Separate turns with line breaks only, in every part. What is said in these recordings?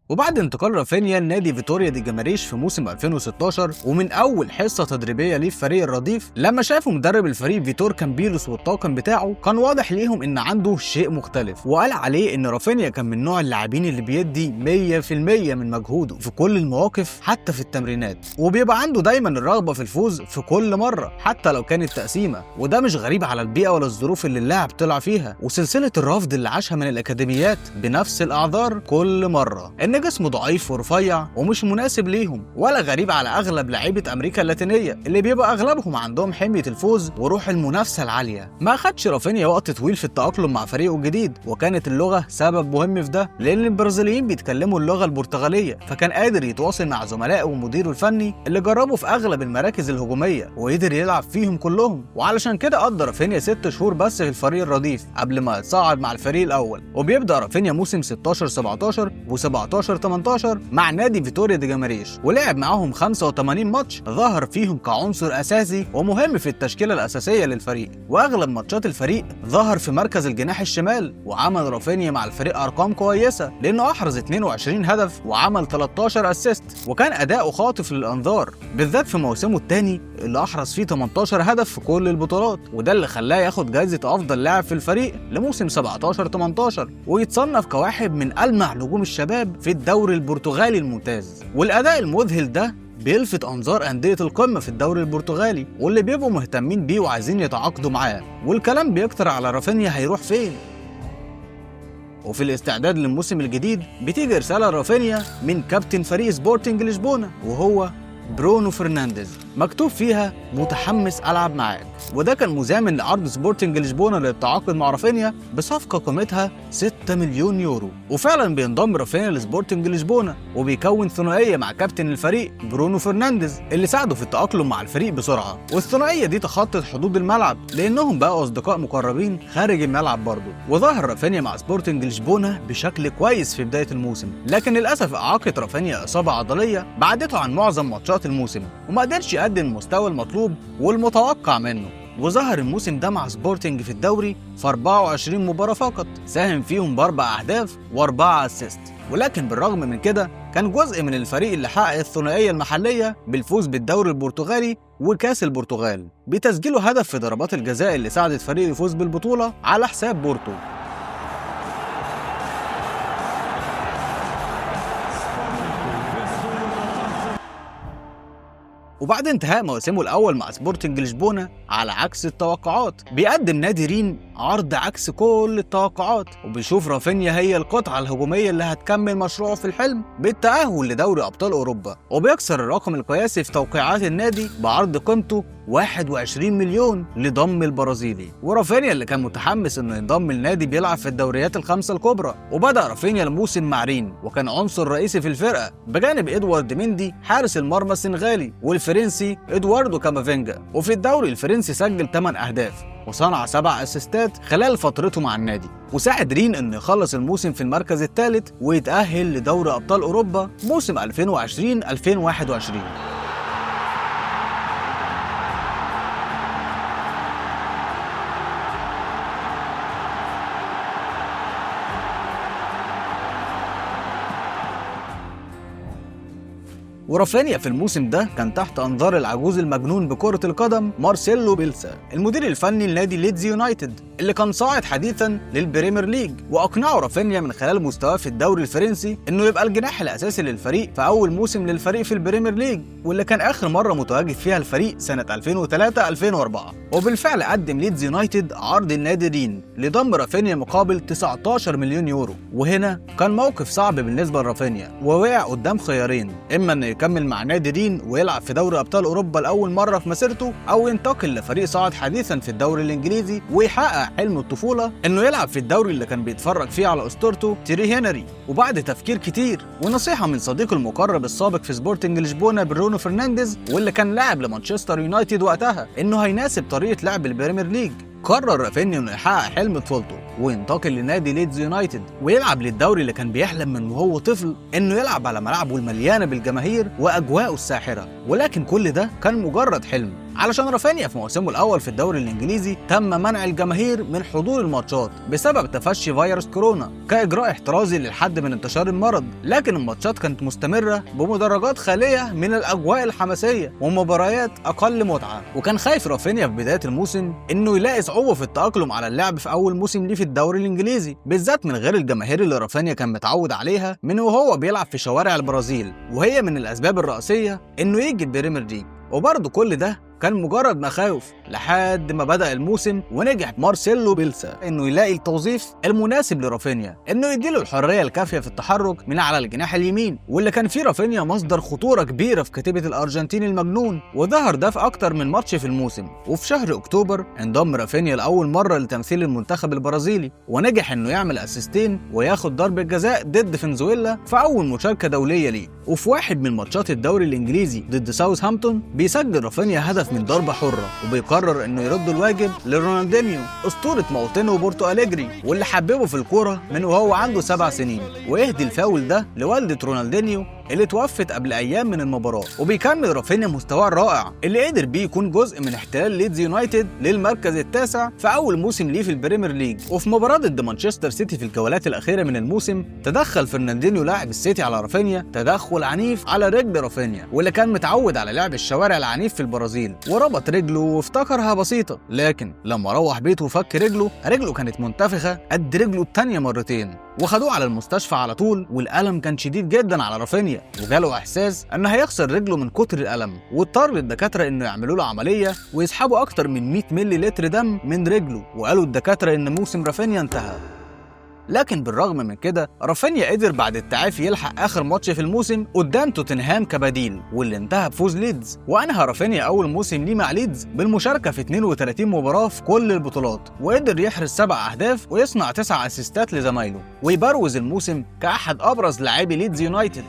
وبعد انتقال رافينيا لنادي فيتوريا دي جماريش في موسم 2016، ومن اول حصة تدريبية ليه في فريق الرديف، لما شافوا مدرب الفريق فيتور كامبيلوس والطاقم بتاعه، كان واضح ليهم ان عنده شيء مختلف. وقال عليه ان رافينيا كان من نوع اللاعبين اللي بيدي 100% من مجهوده في كل المواقف حتى في التمرينات، وبيبقى عنده دايما الرغبة في الفوز في كل مرة حتى لو كانت تقسيمه. وده مش غريب على البيئة ولا الظروف اللي اللاعب طلع فيها، وسلسلة الرفض اللي عاشها من الاكاديميات بنفس الاعذار كل مرة، ان جسمه ضعيف ورفيع ومش مناسب ليهم، ولا غريب على اغلب لعيبة امريكا اللاتينية اللي بيبقى اغلبهم عندهم حمية الفوز وروح المنافسة العالية. ما خدش رافينيا وقت طويل في التاقلم مع فريقه الجديد، وكانت اللغة سبب مهم في ده، لان البرازيليين بيتكلموا اللغة البرتغالية، فكان قادر يتواصل مع زملائه ومديره الفني اللي جربوا في اغلب المراكز الهجومية وقدر يلعب فيهم كلهم. وعلشان كده قضى رافينيا 6 شهور بس في الفريق الرديف قبل ما يتصعد مع الفريق الاول. وبيبدا رافينيا موسم 16-17 و17-18 مع نادي فيتوريا دي جماريش، ولعب معاهم 85 ماتش ظهر فيهم كعنصر اساسي ومهم في التشكيلة الاساسية للفريق، واغلب ماتشات الفريق ظهر في مركز الجناح الشمال. وعمل رافينيا مع الفريق ارقام كويسة، لانه احرز 22 هدف وعمل 13 assist، وكان اداؤه خاطف للانظار بالذات في موسمه الثاني اللي احرز فيه 18 هدف في كل البطولات، وده اللي خلاه ياخد جائزة افضل لاعب في الفريق لموسم 17-18، ويتصنف كواحد من ألمع نجوم الشباب في الدوري البرتغالي الممتاز. والاداء المذهل ده بيلفت انظار اندية القمه في الدوري البرتغالي، واللي بيبقوا مهتمين بيه وعايزين يتعاقدوا معاه، والكلام بيكتر على رافينيا هيروح فين. وفي الاستعداد للموسم الجديد بتيجي رسالة رافينيا من كابتن فريق سبورتنج لشبونه وهو برونو فرنانديز، مكتوب فيها متحمس ألعب معاك. وده كان مزامن لعرض سبورتنج لشبونه للتعاقد مع رافينيا بصفقة قيمتها 6 مليون يورو. وفعلا بينضم رافينيا لسبورتنج لشبونه وبيكون ثنائية مع كابتن الفريق برونو فرنانديز اللي ساعده في التأقلم مع الفريق بسرعة. والثنائية دي تخطت حدود الملعب لأنهم بقوا أصدقاء مقربين خارج الملعب برضه. وظهر رافينيا مع سبورتنج لشبونه بشكل كويس في بداية الموسم، لكن للأسف أعاقت رافينيا إصابة عضلية بعدته عن معظم ماتشات الموسم وما قدرش يقدم المستوى المطلوب والمتوقع منه. وظهر الموسم ده مع سبورتنج في الدوري في 24 مباراة فقط، ساهم فيهم ب4 أهداف و4 assist. ولكن بالرغم من كده كان جزء من الفريق اللي حقق الثنائية المحلية بالفوز بالدوري البرتغالي وكاس البرتغال بتسجيله هدف في ضربات الجزاء اللي ساعدت فريقه يفوز بالبطولة على حساب بورتو. وبعد انتهاء موسمه الأول مع سبورتنج لشبونة على عكس التوقعات، بيقدم نادي رين عرض عكس كل التوقعات، وبيشوف رافينيا هي القطعة الهجومية اللي هتكمل مشروعه في الحلم بالتأهل لدوري أبطال أوروبا، وبيكسر الرقم القياسي في توقيعات النادي بعرض قيمته 21 مليون لضم البرازيلي. ورافينيا اللي كان متحمس انه ينضم لنادي بيلعب في الدوريات الخمسة الكبرى، وبدأ رافينيا الموسم مع رين وكان عنصر رئيسي في الفرقة بجانب ادوارد ميندي حارس المرمى السنغالي والفرنسي ادواردو كامافينجا. وفي الدوري الفرنسي سجل 8 أهداف وصنع 7 اسيستات خلال فترته مع النادي، وساعد رين انه يخلص الموسم في المركز الثالث ويتأهل لدوري أبطال أوروبا موسم 2020-2021. ورافينيا في الموسم ده كان تحت انظار العجوز المجنون بكرة القدم مارسيلو بيلسا المدير الفني لنادي ليدز يونايتد اللي كان صاعد حديثا للبريمير ليج، واقنعه رافينيا من خلال مستواه في الدوري الفرنسي انه يبقى الجناح الاساسي للفريق في اول موسم للفريق في البريمير ليج، واللي كان اخر مرة متواجد فيها الفريق سنة 2003-2004. وبالفعل قدم ليدز يونايتد عرض النادي رين لضم رافينيا مقابل 19 مليون يورو. وهنا كان موقف صعب بالنسبة لرافينيا، ووقع قدام خيارين: اما انه يكمل مع نادي رين ويلعب في دوري ابطال اوروبا لاول مرة في مسيرته، او ينتقل لفريق صاعد حديثا في الدوري الانجليزي ويحقق حلم الطفولة انه يلعب في الدوري اللي كان بيتفرج فيه على اسطورته تيري هنري. وبعد تفكير كتير ونصيحة من صديقه المقرب السابق في سبورتنج لشبونه برونو فرنانديز واللي كان لاعب لمانشستر يونايتد وقتها انه هيناسب طريقه لعب البريمير ليج، قرر رافينيا انه يحقق حلم طفولته وينتقل لنادي ليدز يونايتد ويلعب للدوري اللي كان بيحلم من وهو طفل انه يلعب على ملاعبه المليانة بالجماهير واجواءه الساحرة. ولكن كل ده كان مجرد حلم علشان رافينيا في موسمه الاول في الدوري الانجليزي تم منع الجماهير من حضور الماتشات بسبب تفشي فيروس كورونا كاجراء احترازي للحد من انتشار المرض، لكن الماتشات كانت مستمرة بمدرجات خالية من الاجواء الحماسية ومباريات اقل متعه. وكان خايف رافينيا في بداية الموسم انه يلاقي صعوبة في التاقلم على اللعب في اول موسم ليه في الدوري الانجليزي، بالذات من غير الجماهير اللي رافينيا كان متعود عليها من وهو بيلعب في شوارع البرازيل، وهي من الاسباب الرئيسية انه يجي البريمير ليج. وبرضه كل ده كان مجرد مخاوف لحد ما بدأ الموسم ونجح مارسيلو بيلسا انه يلاقي التوظيف المناسب لرافينيا، انه يديله الحرية الكافية في التحرك من على الجناح اليمين، واللي كان فيه رافينيا مصدر خطورة كبيرة في كتيبة الارجنتين المجنون، وظهر ده في اكتر من ماتش في الموسم. وفي شهر اكتوبر انضم رافينيا لاول مرة لتمثيل المنتخب البرازيلي، ونجح انه يعمل اسيستين وياخد ضربة جزاء ضد فنزويلا في اول مشاركة دولية ليه. وفي واحد من ماتشات الدوري الانجليزي ضد ساوثهامبتون بيسجل رافينيا هدف من ضربة حرة، وبيقرر انه يرد الواجب لرونالدينيو اسطورة موطنه بورتو أليجري واللي حببه في الكورة من وهو عنده 7 سنين، ويهدي الفاول ده لوالدة رونالدينيو اللي توفت قبل ايام من المباراة. وبيكمل رافينيا مستواه الرائع اللي قدر بيه يكون جزء من احتلال ليدز يونايتد للمركز التاسع في اول موسم ليه في البريمير ليج. وفي مباراة ضد مانشستر سيتي في الجولات الاخيرة من الموسم تدخل فرناندينيو لاعب السيتي على رافينيا تدخل عنيف على رجل رافينيا، واللي كان متعود على لعب الشوارع العنيف في البرازيل، وربط رجله وافتكرها بسيطة، لكن لما روح بيته وفك رجله، رجله كانت منتفخه قد رجله الثانية مرتين، وخدوه على المستشفى على طول. والألم كان شديد جدا على رافينيا، وجاله احساس ان هيخسر رجله من كتر الألم، واضطر الدكاترة انه يعملوا له عملية ويسحبوا اكتر من 100 ملي لتر دم من رجله، وقالوا الدكاترة ان موسم رافينيا انتهى. لكن بالرغم من كده رافينيا قدر بعد التعافي يلحق اخر ماتش في الموسم قدام توتنهام كبديل، واللي انتهى بفوز ليدز. وانهى رافينيا اول موسم ليه مع ليدز بالمشاركة في 32 مباراة في كل البطولات، وقدر يحرز 7 اهداف ويصنع 9 اسيستات لزمايله، ويبروز الموسم كأحد ابرز لاعبي ليدز يونايتد.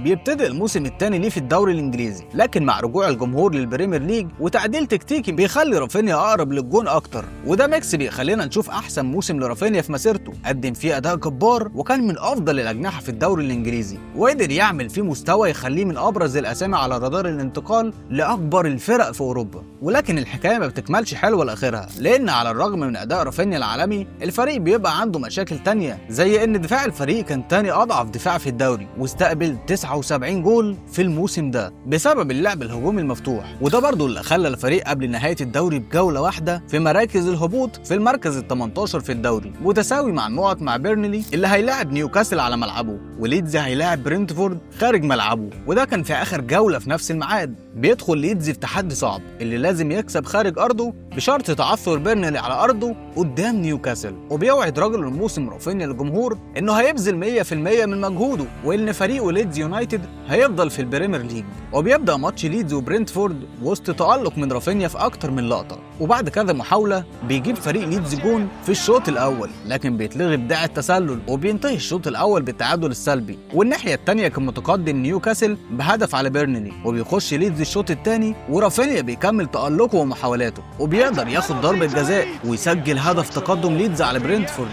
بيبتدئ الموسم الثاني ليه في الدوري الانجليزي، لكن مع رجوع الجمهور للبريمير ليج وتعديل تكتيكي بيخلي رافينيا اقرب للجون اكتر، وده mix بيخلينا نشوف احسن موسم لرافينيا في مسيرته، قدم فيه اداء جبار وكان من افضل الاجنحة في الدوري الانجليزي، وقدر يعمل فيه مستوى يخليه من ابرز الاسامي على رادار الانتقال لاكبر الفرق في اوروبا. ولكن الحكاية ما بتكملش حلوة لاخرها، لان على الرغم من اداء رافينيا العالمي الفريق بيبقى عنده مشاكل تانية، زي ان دفاع الفريق كان تاني اضعف دفاع في الدوري، واستقبل 79 جول في الموسم ده بسبب اللعب الهجومي المفتوح، وده برضو اللي خلى الفريق قبل نهاية الدوري بجولة واحدة في مراكز الهبوط في المركز ال 18 في الدوري، متساوي مع النقط مع بيرنلي اللي هيلاعب نيوكاسل على ملعبه، وليدز هيلاعب برينتفورد خارج ملعبه، وده كان في آخر جولة في نفس الميعاد. بيدخل ليدز في تحدي صعب اللي لازم يكسب خارج أرضه بشرط تعثر بيرنلي على أرضه قدام نيوكاسل، وبيوعد رجل الموسم رافينيا للجمهور إنه هيبذل 100% من مجهوده، وإن فريقه ليدز يونايتد هيفضل في البريمير ليج. وبيبدأ ماتش ليدز وبرينتفورد وسط تألق من رافينيا في أكتر من لقطة، وبعد كذا محاولة بيجيب فريق ليدز جون في الشوط الأول، لكن بيتلغي بداعي التسلل، وبينتهي الشوط الأول بالتعادل السلبي. والناحية الثانية كان متقدم نيوكاسل بهدف على بيرنلي، وبيخش ليدز الشوط الثاني ورافينيا بيكمل تألقه ومحاولاته، وبيقدر ياخد ضربة جزاء ويسجل هدف تقدم ليدز على برينتفورد.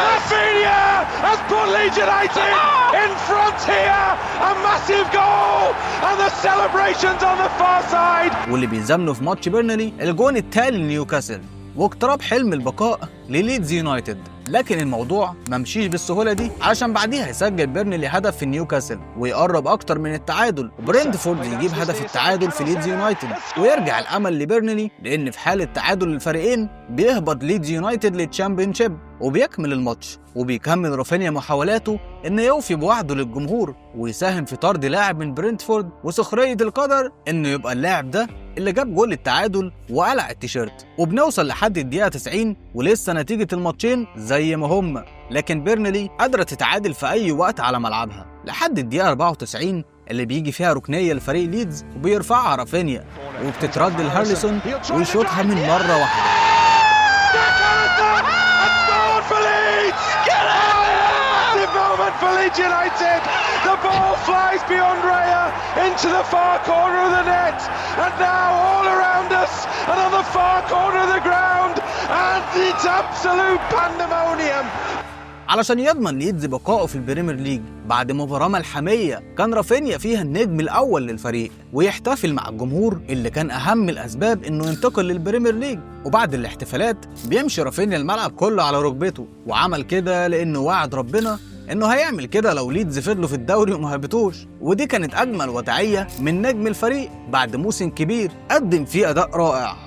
Raphinha has put Leeds United in front here. A massive goal and the celebrations on the far side.
واللي بيزامنه في ماتش بيرنلي الجون التالي لنيوكاسل، واقتراب حلم البقاء لليدز يونايتد. لكن الموضوع ما مشيش بالسهولة دي، عشان بعديها يسجل بيرنلي هدف في نيوكاسل ويقرب اكتر من التعادل، وبرينتفورد يجيب هدف التعادل في ليدز يونايتد، ويرجع الامل لبيرنلي، لان في حاله تعادل الفريقين بيهبط ليدز يونايتد للتشامبيونشيب. وبيكمل الماتش وبيكمل رافينيا محاولاته انه يوفي بوعده للجمهور ويساهم في طرد لاعب من برينتفورد، وسخرية القدر انه يبقى اللاعب ده اللي جاب جول التعادل وقلع التيشيرت. وبنوصل لحد الدقيقة 90 ولسه نتيجة الماتشين زي ما هم، لكن بيرنلي قادرة تتعادل في أي وقت على ملعبها لحد الدقيقة 94 اللي بيجي فيها ركنية لفريق ليدز وبيرفعها رافينيا وبتترد لهارليسون ويشوطها من مرة واحدة.
For Leeds! Massive moment for Leeds United. The ball flies beyond Raya into the far corner of the net, and now all around us and on the far corner of the ground, and it's absolute pandemonium.
علشان يضمن ليدز بقائه في البريمير ليج بعد مباراة ملحمية كان رافينيا فيها النجم الأول للفريق، ويحتفل مع الجمهور اللي كان أهم الأسباب إنه ينتقل للبريمير ليج. وبعد الاحتفالات بيمشي رافينيا الملعب كله على ركبته، وعمل كده لأنه وعد ربنا انه هيعمل كده لو ليدز فضلوا في الدوري وما هبطوش. ودي كانت اجمل وداعيه من نجم الفريق بعد موسم كبير قدم فيه اداء رائع.